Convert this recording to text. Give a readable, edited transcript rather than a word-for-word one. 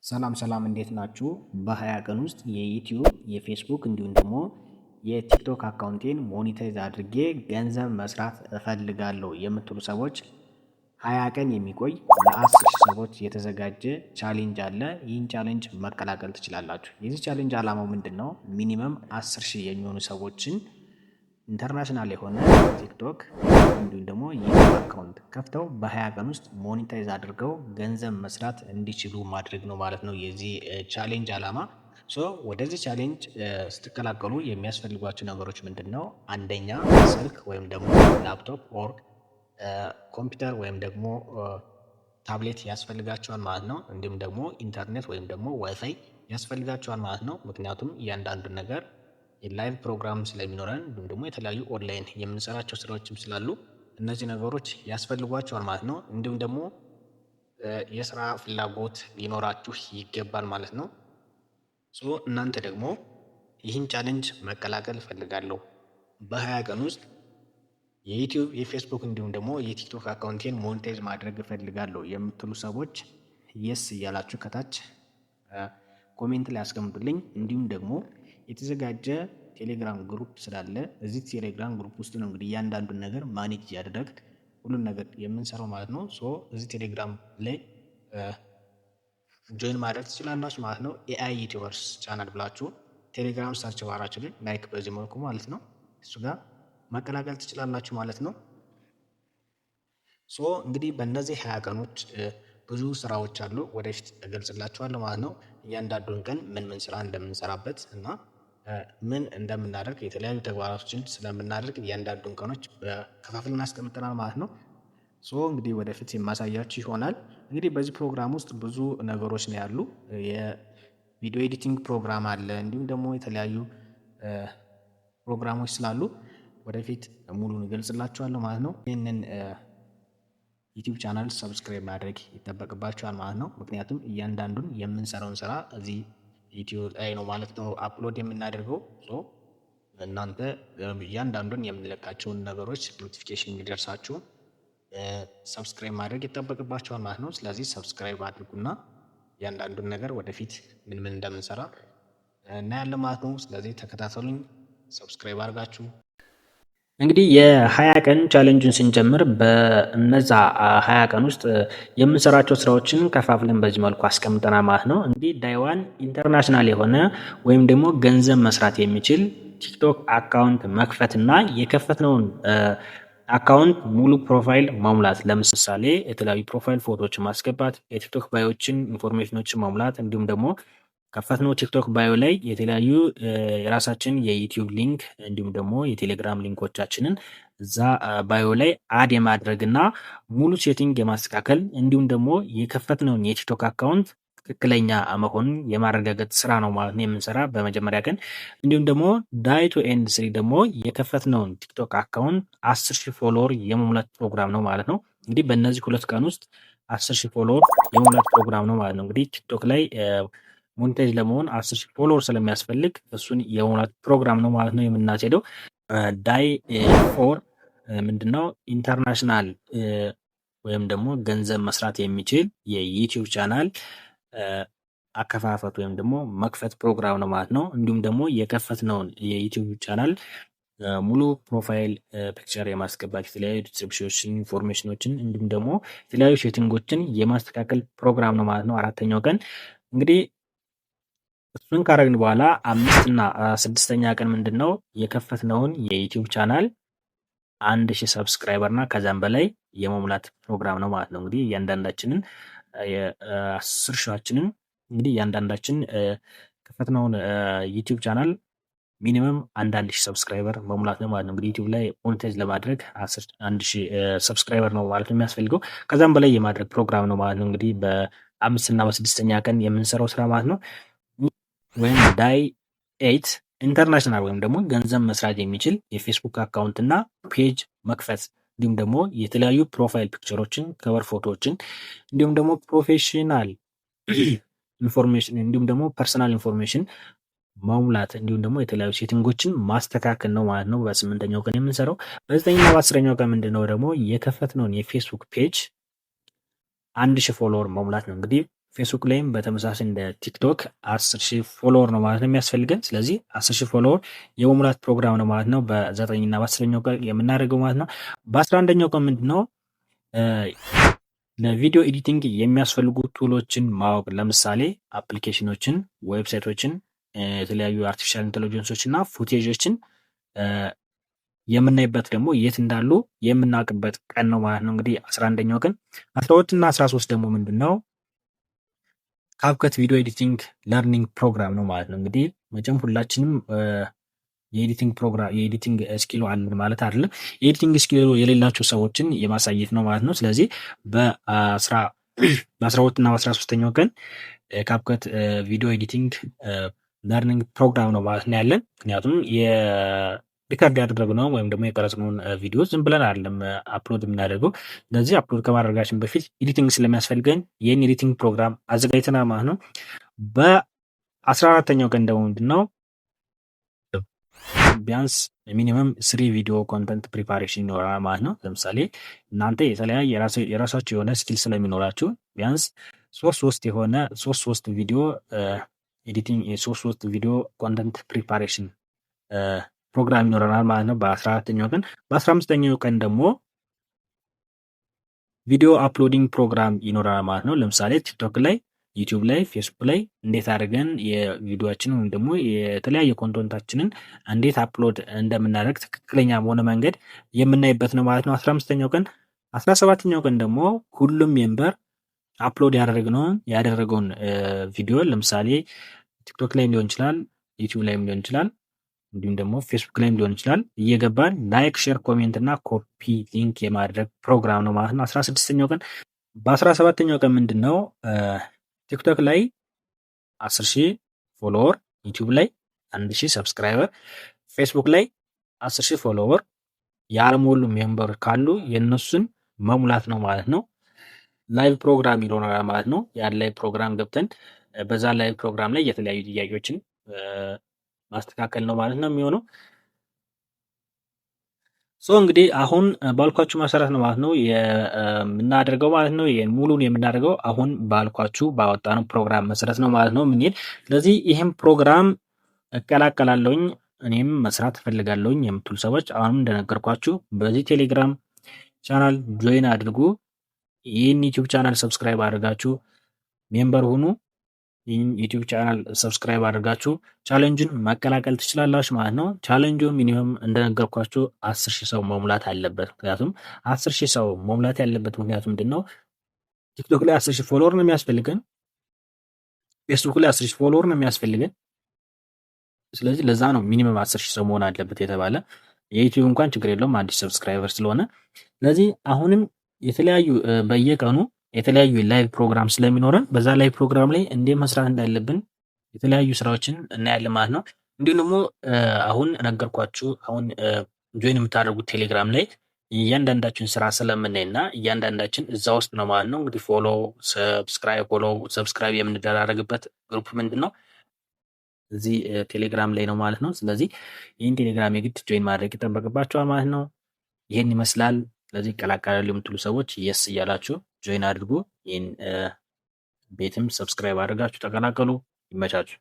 ሰላም ሰላም፣ እንዴት ናችሁ? በ20 ቀን ውስጥ የዩቲዩብ፣ የፌስቡክ እንዲሁም ደግሞ የቲክቶክ account ኤን monetize አድርጌ ገንዘብ መስራት እፈልጋለሁ የምትሉ ሰዎች 20 ቀን የሚቆይ ለ10,000 ሰዎች የተዘጋጀ challenge አለ። ይህን challenge መቀላቀል ትችላላችሁ። የዚህ challenge ዓላማው ምንድን ነው? Minimum 10,000 የሚሆኑ ሰዎችን international የሆነ ቲክቶክ እንዲሁም ደግሞ ዩቲዩብ account ከፍተው በ20 ቀን ውስጥ monetize አድርገው ገንዘብ መስራት እንዲችሉ ማድረግ ነው ማለት ነው የዚህ challenge ዓላማ። So ወደዚህ challenge ስትቀላቀሉ የሚያስፈልጓችሁ ነገሮች ምንድን ነው? አንደኛ ስልክ ወይም ደግሞ laptop or ኮምፒውተር ወይም ደግሞ ታብሌት ያስፈልጋችኋል ማለት ነው። እንዲሁም ደግሞ ኢንተርኔት ወይም ደግሞ ዋይፋይ ያስፈልጋችኋል ማለት ነው። ምክንያቱም እያንዳንዱን ነገር የ live ፕሮግራም ስለሚኖረን እንዲሁም ደግሞ የተለያዩ ኦንላይን የምንሰራቸው ስራዎችም ስላሉ እነዚህ ነገሮች ያስፈልጓችኋል ማለት ነው። እንዲሁም ደግሞ የስራ ፍላጎት ሊኖራችሁ ይገባል ማለት ነው። So እናንተ ደግሞ ይህን challenge መቀላቀል እፈልጋለሁ፣ በ20 ቀን ውስጥ የዩቲዩብ፣ የፌስቡክ እንዲሁም ደግሞ የቲክቶክ account ኤን monetize ማድረግ እፈልጋለሁ የምትሉ ሰዎች yes እያላችሁ ከታች comment ላይ አስቀምጡልኝ። እንዲሁም ደግሞ የተዘጋጀ ቴሌግራም group ስላለ እዚህ ቴሌግራም group ውስጥ ነው እንግዲህ እያንዳንዱን ነገር manage እያደረግን ሁሉን ነገር የምንሰራው ማለት ነው። So እዚህ ቴሌግራም ላይ join ማድረግ ትችላላችሁ ማለት ነው። AI YouTubers channel ብላችሁ ቴሌግራም search bar ኣችሁ ላይ like በዚህ መልኩ ማለት ነው፣ እሱ ጋር መቀላቀል ትችላላችሁ ማለት ነው። So እንግዲህ በእነዚህ 20 ቀኖች ብዙ ስራዎች አሉ፣ ወደፊት እገልጽላችኋለሁ ማለት ነው። እያንዳንዱን ቀን ምን ምን ስራ እንደምንሰራበት እና ምን እንደምናደርግ፣ የተለያዩ ተግባራቶችን ስለምናደርግ እያንዳንዱን ቀኖች ከፋፍለን አስቀምጠናል ማለት ነው። So እንግዲህ ወደፊት የማሳያችሁ ይሆናል። እንግዲህ በዚህ ፕሮግራም ውስጥ ብዙ ነገሮች ነው ያሉ። የ video editing ፕሮግራም አለ፣ እንዲሁም ደግሞ የተለያዩ ፕሮግራሞች ስላሉ ወደፊት ሙሉን እገልጽላችኋለሁ ማለት ነው። ይህንን ዩቲዩብ channel subscribe ማድረግ ይጠበቅባችኋል ማለት ነው። ምክንያቱም እያንዳንዱን የምንሰራውን ስራ እዚህ ዩቲዩብ ላይ ነው ማለት ነው upload የምናደርገው። So እናንተ እያንዳንዱን የምንለቃቸውን ነገሮች notification እንዲደርሳችሁ subscribe ማድረግ ይጠበቅባችኋል ማለት ነው። ስለዚህ subscribe አድርጉና እያንዳንዱን ነገር ወደፊት ምን ምን እንደምንሰራ እናያለን ማለት ነው። ስለዚህ ተከታተሉኝ፣ subscribe አድርጋችሁ። እንግዲህ የ20 ቀን challenge ኡን ስንጀምር በእነዛ 20 ቀን ውስጥ የምንሰራቸው ስራዎችን ከፋፍለን በዚህ መልኩ አስቀምጠናል ማለት ነው። እንግዲህ day 1 international የሆነ ወይም ደግሞ ገንዘብ መስራት የሚችል ቲክቶክ account መክፈት እና የከፈትነውን account ሙሉ profile መሙላት፣ ለምሳሌ የተለያዩ profile ፎቶዎችን ማስገባት፣ የቲክቶክ bio ዎችን information ኖችን መሙላት፣ እንዲሁም ደግሞ ከፈትነው ቲክቶክ bio ላይ የተለያዩ የራሳችን የዩቲዩብ link እንዲሁም ደግሞ የቴሌግራም link ኦቻችንን እዛ bio ላይ add የማድረግ እና ሙሉ setting የማስተካከል፣ እንዲሁም ደግሞ የከፈትነውን የቲክቶክ account ትክክለኛ መሆኑን የማረጋገጥ ስራ ነው ማለት ነው የምንሰራ በመጀመሪያ ቀን። እንዲሁም ደግሞ day 2 and 3 ደግሞ የከፈትነውን ቲክቶክ account 10,000 follower የመሙላት ፕሮግራም ነው ማለት ነው። እንግዲህ በእነዚህ 2 ቀን ውስጥ 10,000 follower የመሙላት ፕሮግራም ነው ማለት ነው። እንግዲህ ቲክቶክ ላይ monetize ለመሆን 10,000 follower ስለሚያስፈልግ እሱን የመሙላት ፕሮግራም ነው ማለት ነው የምናስሄደው። Day 4 ምንድነው? International ወይም ደግሞ ገንዘብ መስራት የሚችል የዩቲዩብ ቻናል አከፋፈት ወይም ደግሞ መክፈት ፕሮግራም ነው ማለት ነው። እንዲሁም ደግሞ የከፈትነውን የዩቲዩብ ቻናል ሙሉ profile picture የማስገባት፣ የተለያዩ description ኖችን፣ information ኖችን እንዲሁም ደግሞ የተለያዩ setting ኦችን የማስተካከል ፕሮግራም ነው ማለት ነው። አራተኛው ቀን እንግዲህ እሱን ካረግን በኋላ አምስት እና ስድስተኛ ቀን ምንድን ነው? የከፈትነውን የዩቲዩብ ቻናል 1,000 subscriber እና ከዛም በላይ የመሙላት ፕሮግራም ነው ማለት ነው። እንግዲህ እያንዳንዳችንን የ10 ሺዋችንን እንግዲህ እያንዳንዳችን ከፈትነውን ዩቲዩብ channel minimum አንዳንድ ሺህ subscriber መሙላት ነው ማለት ነው። እንግዲህ ዩቲዩብ ላይ monetize ለማድረግ 1,000 subscriber ነው ማለት ነው የሚያስፈልገው። ከዛም በላይ የማድረግ ፕሮግራም ነው ማለት ነው። እንግዲህ በአምስት እና በስድስተኛ ቀን የምንሰራው ስራ ማለት ነው። ወይም day 8 international ወይም ደግሞ ገንዘብ መስራት የሚችል የፌስቡክ account እና page መክፈት፣ እንዲሁም ደግሞ የተለያዩ profile picture ኦችን፣ cover ፎቶዎችን፣ እንዲሁም ደግሞ professional information እንዲሁም ደግሞ personal information መሙላት፣ እንዲሁም ደግሞ የተለያዩ setting ኦችን ማስተካከል ነው ማለት ነው በስምንተኛው ቀን የምንሰራው። በዘጠነኛው በ10ኛው ቀን ምንድን ነው ደግሞ? የከፈትነውን የፌስቡክ page 1,000 follower መሙላት ነው። እንግዲህ ፌስቡክ ላይም በተመሳሳይ እንደ ቲክቶክ 10,000 follower ነው ማለት ነው የሚያስፈልገን። ስለዚህ 10,000 follower የመሙላት ፕሮግራም ነው ማለት ነው በ9ና በ10ኛው ቀን የምናደርገው ማለት ነው። በ11ኛው ቀን ምንድን ነው? ለ video editing የሚያስፈልጉ tool ኦችን ማወቅ፣ ለምሳሌ application ኦችን፣ website ኦችን፣ የተለያዩ artificial intelligence ኦች እና footage ኦችን የምናይበት ደግሞ የት እንዳሉ የምናውቅበት ቀን ነው ማለት ነው። እንግዲህ 11ኛው ቀን። 12 እና 13 ደግሞ ምንድን ነው? CapCut video editing learning program ነው ማለት ነው። እንግዲህ መቼም ሁላችንም የ editing program የ editing skill ኡ አለን ማለት አይደለም። የ editing skill ኡ የሌላቸው ሰዎችን የማሳየት ነው ማለት ነው። ስለዚህ በ12 እና በ13ኛው ቀን CapCut video editing learning program ነው ማለት ነው ያለን። ምክንያቱም record ያደረግነው ወይም ደግሞ የቀረጽነውን ቪዲዮ ዝም ብለን አይደለም upload የምናደርገው። ስለዚህ upload ከማድረጋችን በፊት editing ስለሚያስፈልገን ይህን editing program አዘጋጅተናል ማለት ነው። በ14ኛው ቀን ደግሞ ምንድን ነው? ቢያንስ minimum three video content preparation ይኖራል ማለት ነው። ለምሳሌ እናንተ የተለያየ የራሳችሁ የሆነ skill ስለሚኖራችሁ ቢያንስ ሶስት ሶስት የሆነ ሶስት ሶስት video editing፣ ሶስት ሶስት video content preparation program ይኖረናል ማለት ነው በ14ኛው ቀን። በ15ኛው ቀን ደግሞ video uploading program ይኖረናል ማለት ነው። ለምሳሌ ቲክቶክ ላይ፣ ዩቲዩብ ላይ፣ ፌስቡክ ላይ እንዴት አድርገን የቪዲዮችንን ወይም ደግሞ የተለያየ content ኣችንን እንዴት upload እንደምናደርግ ትክክለኛ በሆነ መንገድ የምናይበት ነው ማለት ነው 15ኛው ቀን። 17ኛው ቀን ደግሞ ሁሉም member upload ያደረግነውን ያደረገውን ቪዲዮ፣ ለምሳሌ ቲክቶክ ላይም ሊሆን ይችላል፣ ዩቲዩብ ላይም ሊሆን ይችላል፣ እንዲሁም ደግሞ ፌስቡክ ላይም ሊሆን ይችላል፣ እየገባን like፣ share፣ comment እና copy link የማድረግ ፕሮግራም ነው ማለት ነው 16ኛው ቀን። በ17ኛው ቀን ምንድን ነው? ቲክቶክ ላይ 10,000 follower፣ ዩቲዩብ ላይ 1000 subscriber፣ ፌስቡክ ላይ 10,000 follower ያልሞሉ member ካሉ የእነሱን መሙላት ነው ማለት ነው። Live program ይኖራል ማለት ነው። ያን live program ገብተን በዛ live program ላይ የተለያዩ ጥያቄዎችን ማስተካከል ነው ማለት ነው የሚሆነው። So እንግዲህ አሁን ባልኳችሁ መሰረት ነው ማለት ነው የምናደርገው ማለት ነው። ሙሉን የምናደርገው አሁን ባልኳችሁ ባወጣነው ፕሮግራም መሰረት ነው ማለት ነው የምንሄድ። ስለዚህ ይህም ፕሮግራም እቀላቀላለሁኝ፣ እኔም መስራት እፈልጋለሁኝ የምትሉ ሰዎች አሁንም እንደነገርኳችሁ በዚህ ቴሌግራም channel join አድርጉ። ይህን ዩቲዩብ channel subscribe አድርጋችሁ member ሁኑ። ይህን ዩቲዩብ channel subscribe አድርጋችሁ challenge ኡን መቀላቀል ትችላላችሁ ማለት ነው። Challenge ኡ minimum እንደነገርኳችሁ 10,000 ሰው መሙላት አለበት። ምክንያቱም 10,000 ሰው መሙላት ያለበት ምክንያቱ ምንድን ነው? ቲክቶክ ላይ 10,000 follower ነው የሚያስፈልገን። ፌስቡክ ላይ 10,000 follower ነው የሚያስፈልገን። ስለዚህ ለዛ ነው minimum 10,000 ሰው መሆን አለበት የተባለ። የዩቲዩብ እንኳን ችግር የለውም 1000 subscriber ስለሆነ። ስለዚህ አሁንም የተለያዩ በየቀኑ የተለያዩ live program ስለሚኖረን በዛ live program ላይ እንዴት መስራት እንዳለብን የተለያዩ ስራዎችን እናያለን ማለት ነው። እንዲሁም ደግሞ አሁን ነገርኳችሁ፣ አሁን join የምታደርጉት ቴሌግራም ላይ እያንዳንዳችን ስራ ስለምናይ እና እያንዳንዳችን እዛ ውስጥ ነው ማለት ነው። እንግዲህ follow subscribe፣ follow subscribe የምንደራረግበት group ምንድን ነው? እዚህ ቴሌግራም ላይ ነው ማለት ነው። ስለዚህ ይህን ቴሌግራም የግድ join ማድረግ ይጠበቅባችኋል ማለት ነው። ይህን ይመስላል። ስለዚህ ይቀላቀላሉ የምትሉ ሰዎች yes እያላችሁ join አድርጉ። ይህን ቤትም subscribe አድርጋችሁ ተቀላቀሉ። ይመቻችሁ።